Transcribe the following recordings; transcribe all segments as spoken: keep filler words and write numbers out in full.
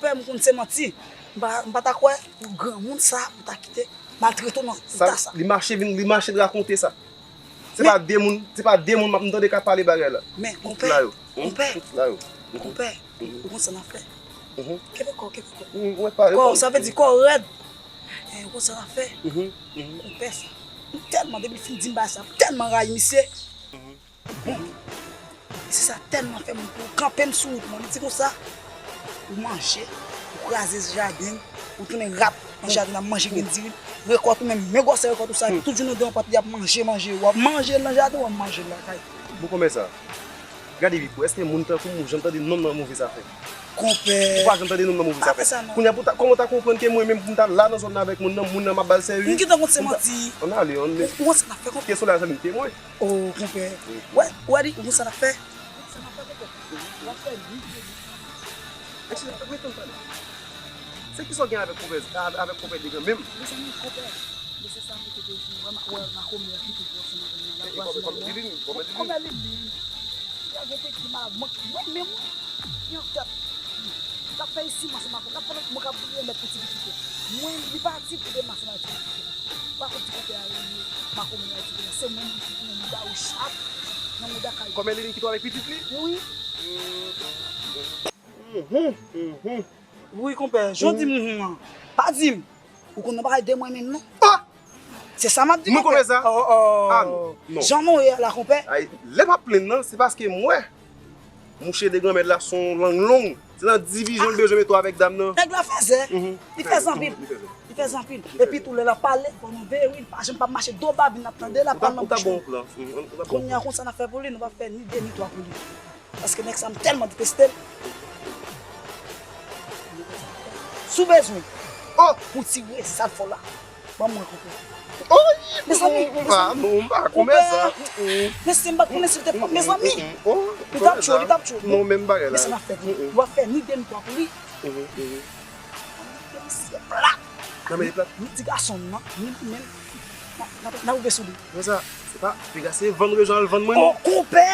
Frè m konn se manti. M pa, m pa ta kwè pou granmoun sa pou ta kite maltrete w nan eta sa. Li mache vin, li mache rakonte sa. Se pa de moun, se pa de moun m ap tande k ap pale bagay la. Men, konpè, konpè, konpè, ou konn sa n ap fè. Kenbe kò, kenbe kò. Kò, sa vle di kò rèd. Ou konn sa n ap fè. Konpè sa. M tèlman, depi l fin di m bagay sa, m tèlman rayi misye. Bon, mesye sa tèlman fè moun pou kanpe m sou wout mwen. Li di konsa, ou manje, ou kraze jaden, ou tounen rat nan jaden, ap manje grenn diri, rekòt ou menm, men gwosè rekòt ou sa, epi tout jounen w deyò pòt li ap manje, manje, w ap manje l nan jaden, w ap manje l lakay. Bon, kòmè sa, gade pi pou, èske moun tankou m ou janm tande non m nan move zafè? Konpè. Ou pa janm tande non m nan move zafè. Kounye a, pou ta, kòman w ta konprann ke mwen menm pou m ta la nan zòn nan avèk moun nan, moun nan m ap ba l sèvis? M gentan konn se manti. Ann ale, ann. Ou konn sa n ap fè, konpè. Ke solèy a sa vin temwen. Oh, konpè. Wè, ou wè li, ou konn sa n ap fè? Ou konn sa n ap fè, konpè? W ap fè ni de ni twa pou li. Eskize, rete m pale. Se kisa w gen avèk konpè, avèk konpè Degan menm? Mezanmi, konpè, mesye sa mete de jou, wè ma, wè makomè a kite pou ansanm avè m nan, l ap vwazen avè m. Konpè Lilin, konpè Lilin. Konpè Lilin. Li a gen tèt ki malad, mwen, mwen menm, wi, ki an tèt. L ap fè isi m ansanm avè l, l ap fè lòt mwen k ap bouyi remèd pou ti pitit yo. Mwen, li pa di pou demen ansanm avèk ti pitit yo. Pa konn ti konpè a rele makomè a di se mwen menm ki tounen mouda ou chat nan mouda kay. Kòmè Lilin kite w avèk pitit li? Wi. Wi, konpè, jan w di m an, pa di m. Ou konn nan bagay de mwen menm non. Ah! Se sa m ap di, konpè. Mwen konpè sa? Oh, oh. Ah, non, non. Jan nou ye la, konpè. Ay, lè m ap plenn nan, se paske m wè mouche de granmèt la se yon lang long. Se nan divizyon l bezwen mete w avèk dam nan. Nèg la fèzè. Li fèzè anpil. Li fèzè anpil. Epi tou, lè l ap pale, fò nou veye, wi, li pa janm p ap mache do babin, n ap tande l ap pale nan bouch nou. Kounye a, konsa n ap fè pou li, nou p ap fè ni de ni twa pou li. Paske nèg sa m tèlman deteste l. Si w bezwen, oh, pou tire sa l fè w la, ban mwen konpè. Mezanmi, m pa, non, m pa konpè sa. Mesye, m pa konnen si l te pran, mezanmi. Li t ap tchwe, li t ap tchwe. Non, menm bagay la. Men sa n ap fè, nou ap fè ni de ni twa pou li. Misye plat. Nan men li plat. Ni ti gason nan, ni li menm. N ap, n ap, n ap rive sou li. Konsa, se pa, piga se vann rejon al vann mwen, non. Oh, konpè!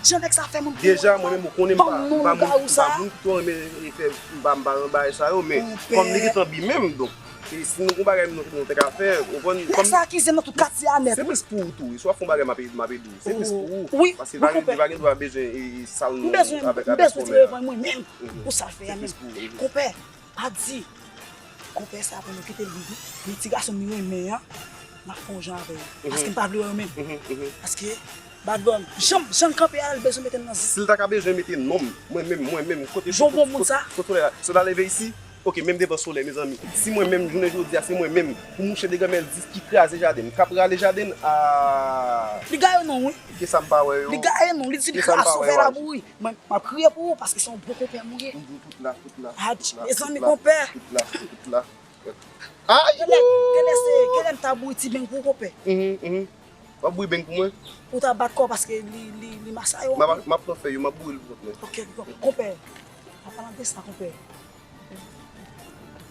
Jan nèg sa fè moun pou mwen. Deja, mwen menm, ou konnen m pa, m pa moun, m pa moun ki twò renmen fè, m pa, m pa nan bagay sa yo, men kòm li gentan bi menm, donk, e si nou gon bagay nou, nou te ka fè, ou konprann, nèg sa akize m nan tout katye a nèt. Se plis pou ou tou, wi, si w ap fè yon bagay, m ap ede, m ap ede w. Se plis pou ou. Wi, paske li pa gen, li pa gen dwa bezwen, e, e, sal non avèk, avèk kòmè a. M bezwen, m bezwen tire revanj mwen menm pou sa l fè a menm. Se plis pou ou. Konpè, pa di konpè sa pou nou kite l vin, men ti gason m li renmen an, m ap fè yon jan avè l. Paske m pa vle wè yo menm. Paske m pa vle wè yo menm. Jan, jan l kanpe a, l bezwen mete l nan zis. Si l ta ka bezwen mete non m, mwen menm, mwen menm, kote, kote, kote solèy la, si w ta leve isi, oke, menm devan solèy, mezanmi. Si mwen menm, jounen jodi a, se mwen menm, pou mouche de granmèt di ki kraze jaden m, k ap rale jaden m, a. Li gaye non, wi. Ki sa m pa wè yo? Li gaye non, li di li kraze sou fè labou, wi. Mwen, m ap kriye pou ou, paske se yon bon konpè m ou ye. Tout la, tout la, tout la, mezanmi, konpè. Tout la, tout la. Ay, genlè, genlè se, genlè m ta bouyi ti beng pou ou, konpè. W ap bouyi beng pou mwen? Ou ta bat kò w paske li, li, li masay w anpil. M ap pran fèy yo, m ap bouyi l pou kont mwen. Oke, konpè. An palan de sa, konpè.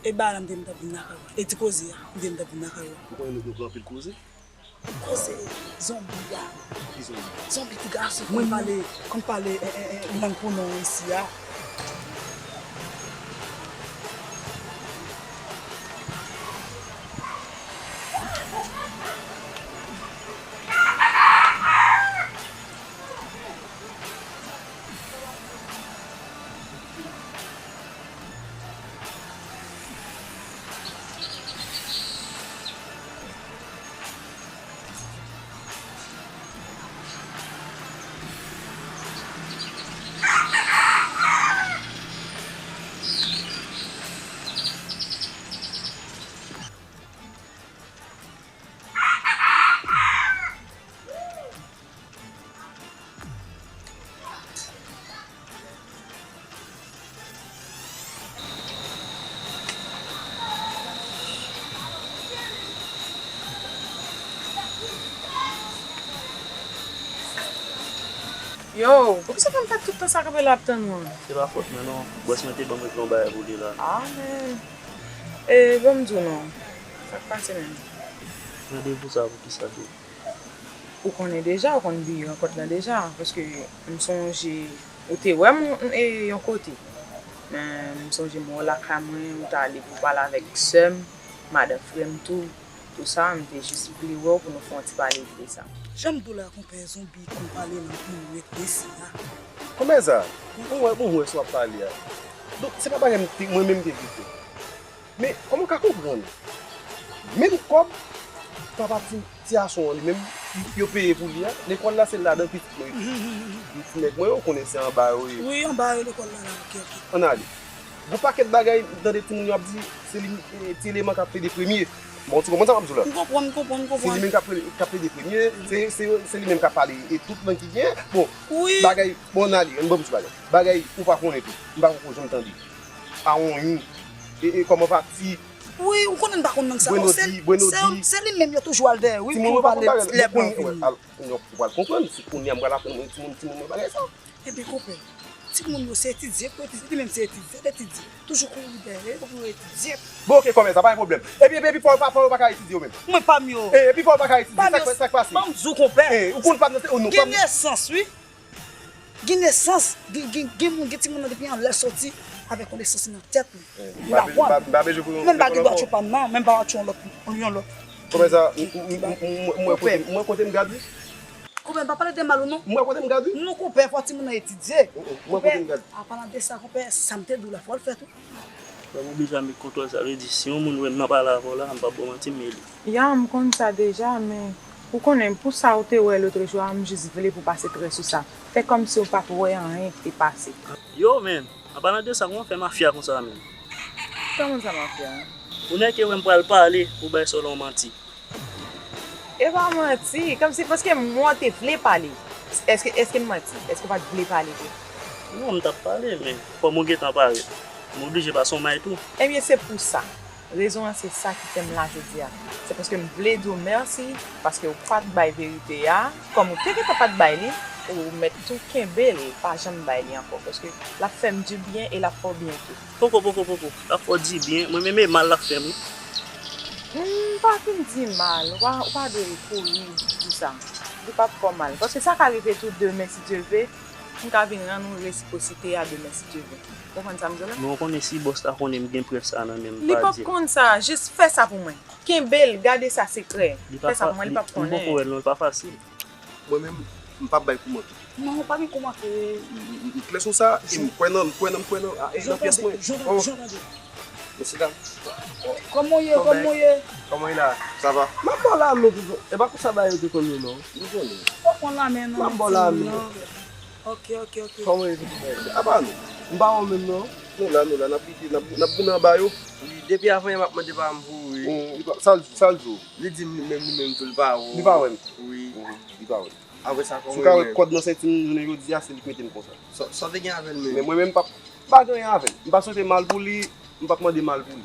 E ba la m te, m t ap vin lakay ou. E ti koze a, m te, m t ap vin lakay ou. Ou konnen nou gen anpil koze? Koze zonbi a. Ki zonbi? Zonbi ti gason. Konn pale, konn pale, e, e, e, lang pou non isi a. Yo, poukisa fè m fè tout tan sa kanpe la ap tann ou an? Se pa fòt mwen non. Bòs mwen te ban mwen yon bagay pou li la. Ah, men. E, ban m di w non. Sa k pase menm? Randevou sa poukisa tou? Ou konnen deja, ou konn bi rankont lan deja, paske m sonje ou te wè m, e, yon kote. Men, m sonje m wè w lakay mwen, ou t ale pou w pale avèk sè m, madan frè m tou. Pou sa, m te jis vle wè w pou nou fè yon ti pale de sa. Jan m di w la, konpè, zonbi konn pale nan pou nou ret isi a. Kòmèsa, m wè, m wè sa w ap pale a. Donk, se pa bagay m te, mwen menm m te vle fè. Men, kòman w ka konprann? Menm kòb, papa ti, ti gason an li menm, yo peye pou li a, lekòl la se ladan pitit mwen. Ti nèg mwen, ou konnen se anba yo ye. Wi, anba yo lekòl la, la, ok, ok. Ann ale. Gon pakèt bagay, m tande timoun yo ap di, se li, e, ti eleman k ap plede premye. Bon, ti konprann sa m ap di w la? M konprann, m konprann, m konprann. Se li menm k ap plede, k ap plede premye, se, se, se li menm k ap pale, e tout lang ki genyen. Bon, wi. Bagay, bon, ann ale, ann ban m di bagay. Bagay ou pa konnen tou. M pa poko janm tande. Awonyi. E, e, kòman pati? Wi, ou konnen m pa konn lang sa. Bweno di, bweno di. Se, se li menm yo toujou al dèyè, wi, pou pale lè blan vini. Kounye a m pral konprann, si kounye a m pral aprann mwen timoun, timoun mwen bagay sa. Ebyen, konpè, timoun yo se etidye pou yo etidye, li menm se etidye, l etidye. Toujou kouri dèyè yo pou yo etidye. Bon, ok, kòmèsa, pa gen pwoblèm. Epi, epi, epi, pa, pa, pa, yo pa ka etidye yo menm. Mwen pa m yo. E, epi, pa, yo pa ka etidye, sa k, sa k pase? Pa m di w, konpè. E, ou konn pa m nan, se, oh, non, pa m. Gen nesans, wi. Gen nesans, gen, gen, gen moun, gen timoun nan depi anlè soti avèk konesans nan tèt li. Li pa pran. Men m pa gen dwa tchou pa m nan, men m pa tchou yon lòt, yon lòt. Kòmèsa, m, m, m, m, m, m wè kote, m wè kote m gad wi. Konpè, m pa pale de mal ou non. M wè kote m gad wi. Non, konpè, fò timoun nan etidye. M wè kote m gad. Konpè, an palan de sa, konpè, sa m te di w la, fò l fè tou. Fò m oblije al met kontwòl, sa vle di, si yon moun wè m nan pale avè w la, m p ap ba w manti, m rele. Ya, m konn sa deja, men ou konnen, pou sa ou te wè lòt jou a, m jis vle pou pase trè sou sa. Fè kòmsi ou pa t wè anyen ki te pase. Yo, men, an palan de sa, kòman w fè mafya konsa menm? Kòman sa mafya? Ou nèk wè m pral pale, ou bay sòlon manti. E pa manti, kòmsi paske m wè w te vle pale. Èske, èske m manti? Èske w pa t vle pale vre? Non, m t ap pale, men kòm ou gentan parèt, m oblije pase yon may tou. Ebyen, se pou sa. Rezon an se sa ki fè m la jodi a. Se paske m vle di w mèsi, paske w pa t bay verite a. Kòm ou te gentan pa t bay li, ou mèt tou kenbe l, pa janm bay li ankò, paske l ap fè m dibyen e l ap fè w byen tou. Poko, poko, poko. L ap fè w dibyen. Mwen menm e mal l ap fè m wi. M pa fin di mal. Ou pa, ou pa dwe kouri di sa. Li p ap fè w mal. Paske sa ka rive tou demen, si Dye vle. M ka vin rann ou resipwosite a demen, si Dye vle. Ou konprann sa m di w la? Men w konnen si bòs la konnen m gen prèv sa nan men m, li p ap konn sa. Jis fè sa pou mwen. Kenbe l, gade sa sekrè. Fè sa pou mwen, li p ap konnen. M poko wè l non, li pa fasil. Mwen menm, m p ap bay kou manke. Non, pa gen kou manke. M, m, m klè sou sa, e m kwè nan, m kwè nan, m kwè nan, a, e nan pyès mwen. Jan tande, jan tande. Mesye dam. Kòman w ye, kòman w ye? Kòman w ye la? Sa va? M ap ba w lamen toujou. E pa konsa bagay yo te konn ye non. M konnen. Ou pa konn lamen non. M ap ba w lamen. Ok, ok, ok. Kòman w ye toujou? Apa nou? M pa wè w menm non. Nou la, nou la, n ap lite, n ap, n ap goumen anba yo. Wi, depi avanyè m ap mande pa m pou ou wi. Sa l, sa l di w? Li di m li menm, li menm tou, li pa wè w. Li pa wè m. Wi. Li pa wè m. Apre sa, kòman w ye menm? Si w ka wè kòd nan senti m jounen jodi a, se li k mete m konsa. Sa, sa w te gen avè l menm? Men mwen menm, m p ap, m pa gen anyen avè l. M pa swete mal pou li, m p ap mande mal pou li.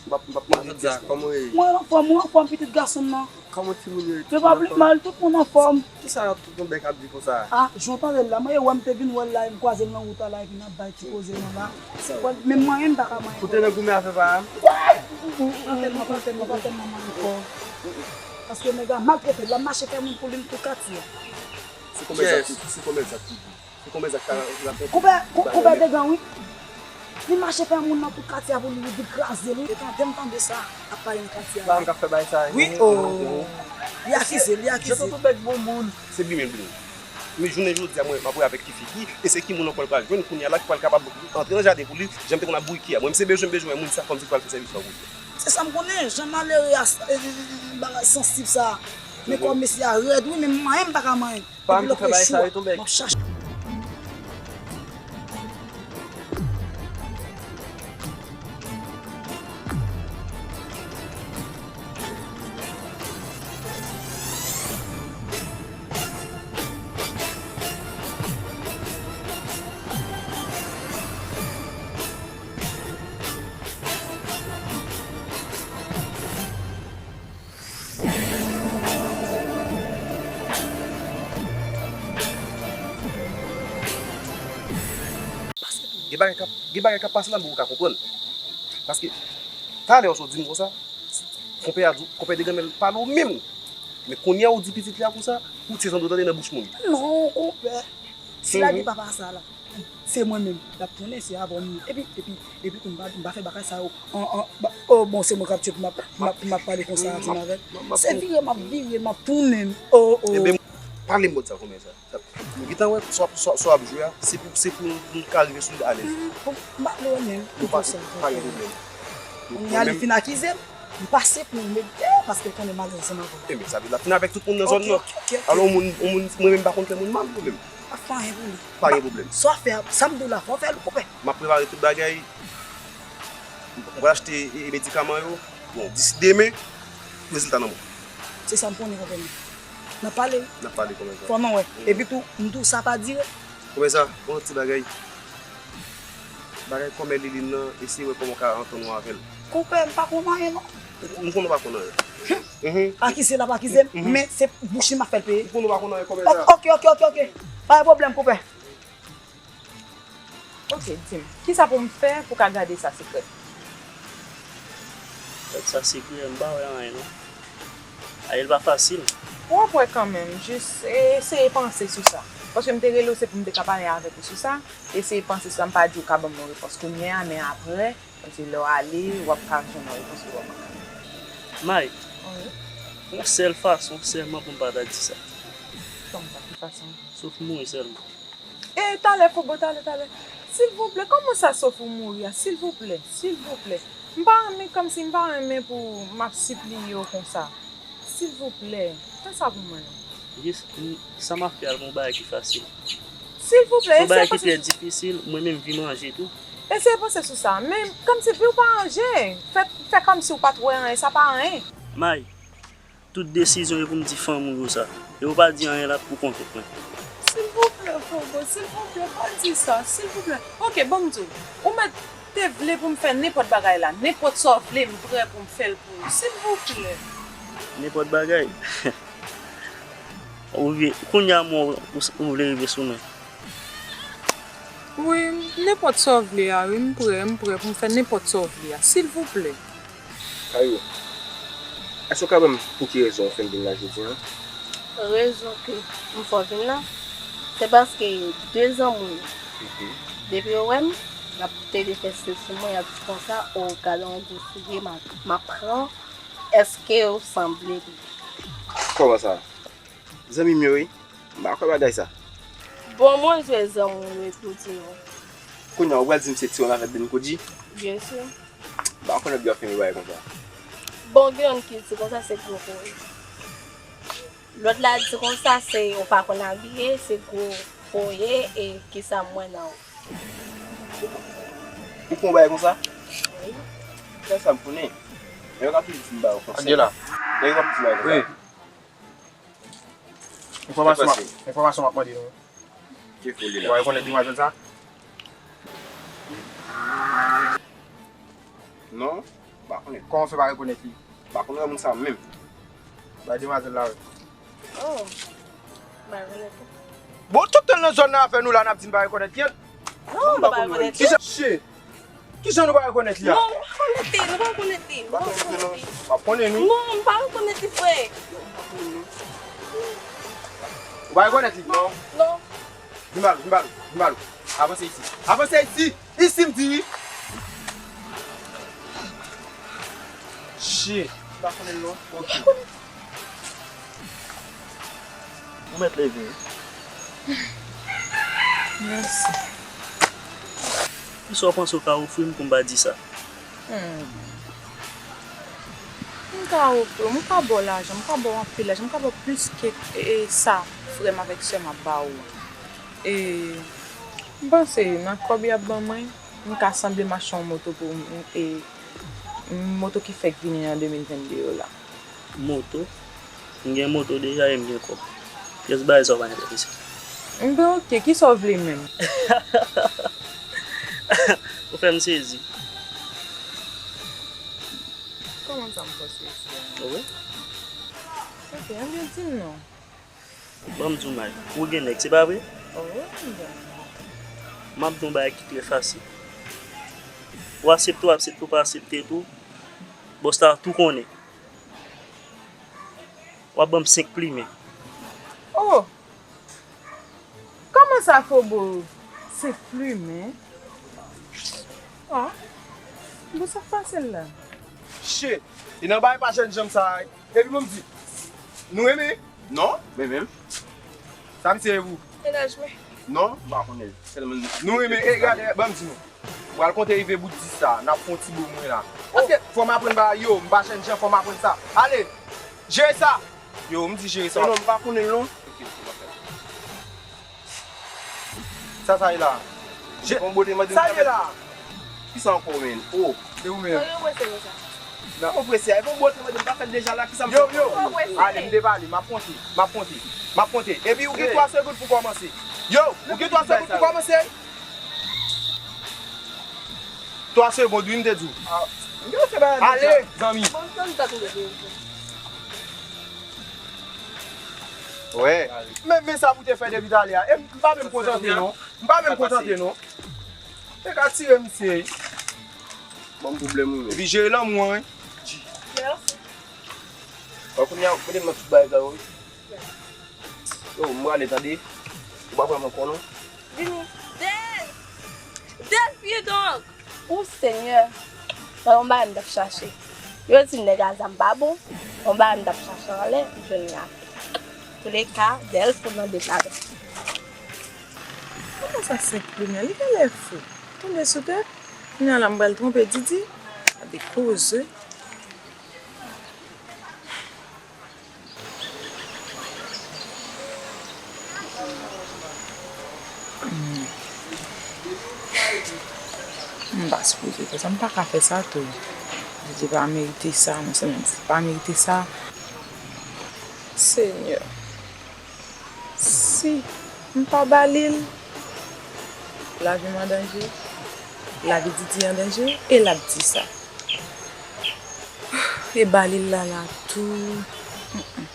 M p ap, m p ap mande dèsten. Kòman w ye? Mwen anfòm, ou anfòm, pitit gason m nan? Kòman timoun yo ye? Yo pa plis mal, tout moun anfòm. Kisa tout yon bèk ap di konsa? A, jan w tande l la, mwen e wè m te vin wè l la, e m kwaze l nan wout la, epi n ap bay ti koze nou la. Menm manyen m pa ka manyen. Ou te nan goumen afè pa a? Pa tèlman, pa tèlman, pa tèlman manyen kò. Paske nèg la maltrete l, l ap mache fè moun pou li nan tout katye a. Se konbyen sa ki, se konbyen sa ki di? Se konbyen sa ki ta rakonte? Konpè, konpè degan wi. Li mache fè moun nan tout katye a pou li, li kraze l wi. E tande m tande sa ap pale nan katye a la. Sa m k ap fè bagay sa. Wi, o. Li akize, li akize. Jan tonton bèk bon moun. Se blimen l blimen. Men jounen jodi a, mwen, m ap wè avèk ki figi, e se ki moun ankò l pral jwenn kounye a la ki pral kapab antre nan jaden pou li, jan m te konn ap bouyi ki a. Mwen, m se bezwen, m bezwen wè moun sa kòmsi l pral fè sèvis lan pou li. Se sa m konnen, jan malere a, e, e, e, bagay sansib sa. Men kò mesye a rèd wi, men manyen m pa ka manyen. Pa anvi fè bagay sa yo tonbe. M ap chache. Gen bagay k ap, gen bagay k ap pase la, men ou ka konprann. Paske, talè w sot di m konsa, konpè a di, konpè de granmè l pale w menm. Men kounye a ou di pitit li a konsa, ou ti zanmi w tande nan bouch moun. Non, konpè. Si l ap di papa sa la. Se mwen menm, l ap tounen, se avè w m ye. Epi, epi, epi tou, m pa, m pa fè bagay sa yo. An, an, ba, oh, bon, se mwen k ap tchwet, m ap, m ap, m ap pale konsa ansanm avè l. Se vire, m ap vire, m ap tounen. Oh, oh. Ebyen, pale m bòt sa kòmè sa. Sa, m gentan wè, sa w ap, sa, sa w ap jwe a, se pou, se pou nou ka rive sou li alèz. Mm, bon, m pa vle wè menm. Nou pa, pa gen pwoblèm. Kounye a, li fin akize m, m pase pou m mete, paske l konnen m alèz ansanm avè l. Ebyen, sa vle di l ap fin avèk tout moun nan zòn nan. Ok, ok, ok. Alò, yon moun, yon moun, mwen menm m pa konn fè moun mal, mwen menm. Pa fè anyen pou li. Pa gen pwoblèm. Sa w ap fè a, sa m di w la, fò w fè l, konpè. M ap prepare tout bagay. M pral achte, e, e, medikaman yo. Bon, disi demen, rezilta nan men w. Se sa m konnen, konpè m. N ap pale wi. N ap pale kòmè sa. Fò nou wè. Mm. Epi tou, m di w sa pa dire. Kòmè sa, yon ti bagay. Bagay kòmè Liline nan, eseye wè kòman w ka antann ou avè l. Konpè, m pa konn anyen non. M konnen w pa konn anyen. Mhm. Akize l ap akize m, mhm, men se bouch li m ap fè l peye. M konnen w pa konn anyen kòmè sa. Ok, ok, ok, ok, ok. Pa gen pwoblèm, konpè. Ok, di m, kisa pou m fè pou ka gade sa sekrè? Fèt sa sekrè, m pa wè anyen non. Aye l pa fasil. W ap wè kanmenm, jis eseye panse sou sa. Paske m te rele w, se pou m te ka pale avèk ou sou sa. Eseye panse sou sa, m pa di w ka ban m yon repons kounye a, men apre, paske lè w ale, w ap ka jwenn yon repons ou wè manke. May, wi, yon sèl fason sèlman pou m pa ta di sa. Kòman sa, ki fason? Sof mouri sèlman. E talè, Fobo, talè, talè. Silvouplè, kòman sa Sof ou mouri a? Silvouplè, silvouplè. M pa renmen, kòmsi m pa renmen pou m ap sipliye w konsa. Silvouplè, fè sa pou mwen non. Jis, m, sa m ap fè a, l pa yon bagay ki fasil. Silvouplè, eseye panse sou. Se yon bagay ki trè difisil, mwen menm vi m ranje tou. Eseye panse sou sa. Men, kòmsi vi w pa ranje, fè, fè kòmsi w pa t wè anyen, sa pa anyen. May, tout desizyon yo pou m di fanmi w yo sa. E w pa di anyen la pou kont ou mwen. Silvouplè, Fobo, silvouplè, pa di sa, silvouplè. Ok, ban m di w. Ou mèt te vle pou m fè nenpòt bagay la, nenpòt sa w vle, m prè pou m fè l pou ou, silvouplè. Nenpòt bagay? Ou vle, kounye a mwen, ou, ou vle rive sou mwen? Wi, nenpòt sa w vle a, wi, m prè, m prè pou m fè nenpòt sa w vle a, silvouplè. Kayou, èske w ka ban m pou ki rezon w fè m vin la jodi a? Rezon ke m fè w vin la, se paske de zanmi w yo, mhm, depi yo wè m, y ap tele fè stil sou mwen, y ap di konsa, o, gade yon gwo soulye m ap, m ap pran, èske w sanble li? Kòman sa? Zanmi m yo, wi. M pa kwè bagay sa. Bon, mwen jwe zanmi w epi w di non. Kounye a, ou pral di m se ti yon afè de Nicodie? Byen si. M pa konnen w ap fè yon bagay konsa. Bon, gen youn ki di konsa se gwo koye. Lòt la di konsa se ou pa konn abiye, se gwo koye e kisa m wè nan ou. Ou fè yon bagay konsa? Wi. Fè sa m konnen. Men yo ka toujou di m bagay konsa. Angela. Men yo ka toujou di m bagay konsa. Wi. Enfòmasyon m ap, enfòmasyon m ap mande nou. Ki foul li la? Ou pa rekonèt demwazèl sa? Non, m pa konnen. Kòman w fè pa rekonèt li? M pa konn wè moun sa menm. Bay demwazèl la wè. Oh, m pa rekonèt li. Bon, tout tan nan zòn nan avè nou la, n ap di n pa rekonèt li. Non, m pa rekonèt li. Kijan? Kijan nou pa rekonèt li a? Non, nou pa rekonèt li, nou pa rekonèt li, nou pa rekonèt li. W ap konnen nou. Non, m pa rekonèt li, frè. Ou pa rekonèt li? Non. Non. Vin ba nou, vin ba nou, vin ba nou. Avanse isi. Avanse isi. Isi m di wi. Shit. Ou pa konnen l non? Ok. Ou mèt leve wi. Mèsi. Kisa w panse w ka ofri m pou m pa di sa? Hmm. M ka ofri w, m ka ba w lajan, m ka ba w anpil lajan, m ka ba w plis ke, e, sa frè m avèk sè m ap ba w an. E, m panse nan kòb y ap ban mwen, m ka sanble m achte yon moto pou m, e, moto ki fèk vini nan de mil vennde yo la. Moto? M gen moto deja e m gen kòb. Pyès bagay sa w pa enterese. M ben oke, kisa w vle menm? Ou fè m sezi. Kòman sa m fè w sezi a? Wi. Oke, anben di m non. Ban m di w, May, ou gen nèg, se pa vre? Wi, m gen nèg. M ap di w yon bagay ki trè fasil. Ou aksepte, ou aksepte, ou pa aksepte tou, bòs la tou konnen. W ap ban m senk plimen. Oh! Kòman sa, Fobo? Se plimen. Oh, bon, sa k pase l la? Shit! E nan bagay pa jènjan sa a, wi. Epi bon, m di, nou renmen? Non, men menm. Sa misye ye pou? Mennaj mwen. Non, m pa konnen. Sèlman nou renmen, e gade, ban m di nou. M pral konte rive bout dis la, n ap fè yon ti bo mwen la. Paske fò m aprann bagay yo, m pa jènjan, fò m aprann sa. Ale, jere sa! Yo, m di jere sa. Non, m pa konnen l non. Ok, ok, m ap fè. Sa, sa ye la? Je- Bon, bote mande sa ye la? Kisa ankò, men? Oh. E ou menm? Yo, yo, prese konsa. Non, ou prese. E bon, bote mande m pa fè l deja la, kisa m fè? Yo, yo. Yo, prese. Ale, m devale, m ap konte, m ap konte, m ap konte. Epi ou gen twa segonn pou kòmanse. Yo, ou gen twa segonn pou kòmanse. Twa segonn, wi, m te di w. Ah, m te fè bagay deja. Ale, zanmi. Bon, m tann sa tou. Wè. Men, men sa pou te fè depi talè a. E m pa menm kontante non. M pa menm kontante non. Te ka tire misye. Ban m pwoblèm wi. Epi jere lanmou an wi. Mèsi. Bon, kounye a, mete m nan tout bagay sa yo wi. Yo, m prale tande. Ou pa pran m ankò non. Vini. Dèl! Dèl pye donk! O Senyè, nan yon bagay m t ap chache. Yo di nèg a zam pa bon, yon bagay m t ap chache anlè, m jwenn li atè. Touleka, Dèl fou nan de talè. Kòman sa senp plimen? Li genlè fou. Tonbe sou tèt. Kounye a la m pral twonpe Didi. Gade koze. Hmm. M pa sipoze fè sa, m pa ka fè sa tou. Didi pa merite sa, monchè, Didi pa merite sa. Senyè, si m pa ba li l, lavi m an danje, lavi Didi an danje, e l ap di sa. E ba li l la la tou. Mm, mm.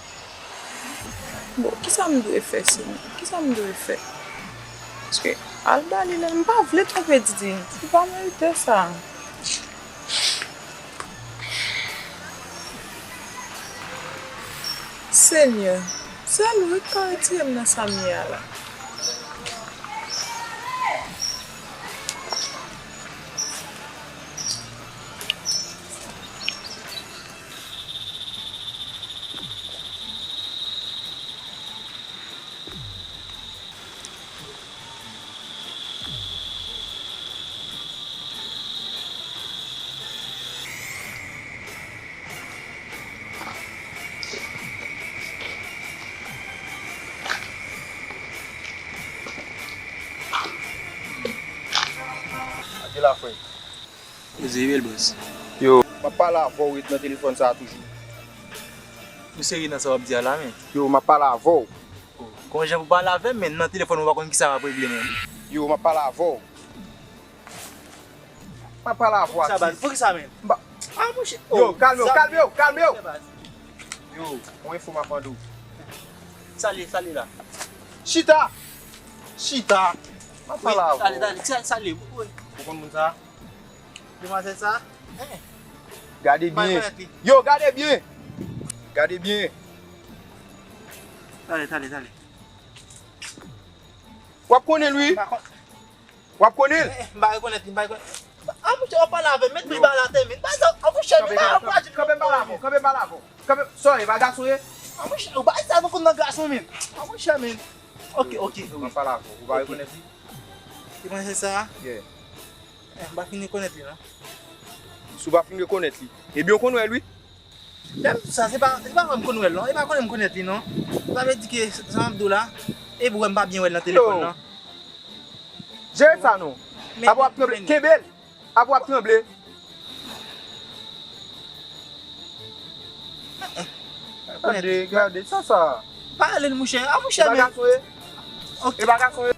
Bon, kisa m dwe fè, Senyè? Kisa m dwe fè? Paske al ba li la, m pa vle twonpe Didi. Li pa merite sa. Senyè, sèl ou wi k ka retire m nan sa m ye a la. Ake la frè. Poze bèl bòs. Yo, m ap pale avè w, ret nan telefòn sa a toujou. Ou serye nan sa w ap di a la, men? Yo, m ap pale avè w. Oh, gon jan pou pale avè m, men nan telefòn ou pa konn kisa w ap regle, men. Yo, m ap pale avè w. M ap pale avè w, Poukisa, baz? Poukisa, men? M pa... Ah, monchè. Yo, oh, kalme w, kalme w, kalme w. Yo, yon enfo m ap mande w. Sa l ye, sa l ye la? Chita! Chita! M ap pale avè w. Wi, talè, talè, sa, sa l ye? Wi. Ou konn moun sa? Demwazèl sa? Eh. Gade byen. Yo, gade byen. Gade byen. Talè, talè, talè. W ap konnen l, wi. M pa konn. W ap konnen l. Eh, eh, m pa rekonèt li, m pa rekonèt. Ah, monchè, w ap pale avè m, met bri ba l atè, men. Ah, monchè, men, pa ankouraje m. Kanpe m pale avè w, kanpe m pale avè w. Kanpe, sòry, e pa gason ye? Ah, monchè, ou pa sa fè konn nan gason, men. Ah, monchè, men. Ok, ok, wi. M ap pale avè w, ou pa rekonèt li? Ki manje sa? Yeah. Eh, m pa fin rekonèt li, non. Si w pa fin rekonèt li. Ebyen, w konn wè l, wi. Lè m sa, se pa, se pa mwen m konn wè l, non. E pa konnen m konèt li, non. Sa vle di ke, sa m ap di w la, e pou wè m pa byen wè l nan telefòn nan. Jere sa, non. Apa w ap tranble. Kenbe l. Apa w ap tranble. Gade, gade, sa, sa. Pa ale l, mouchè. A, mouchè, men. E pa gason ye. Ok. E pa gason ye.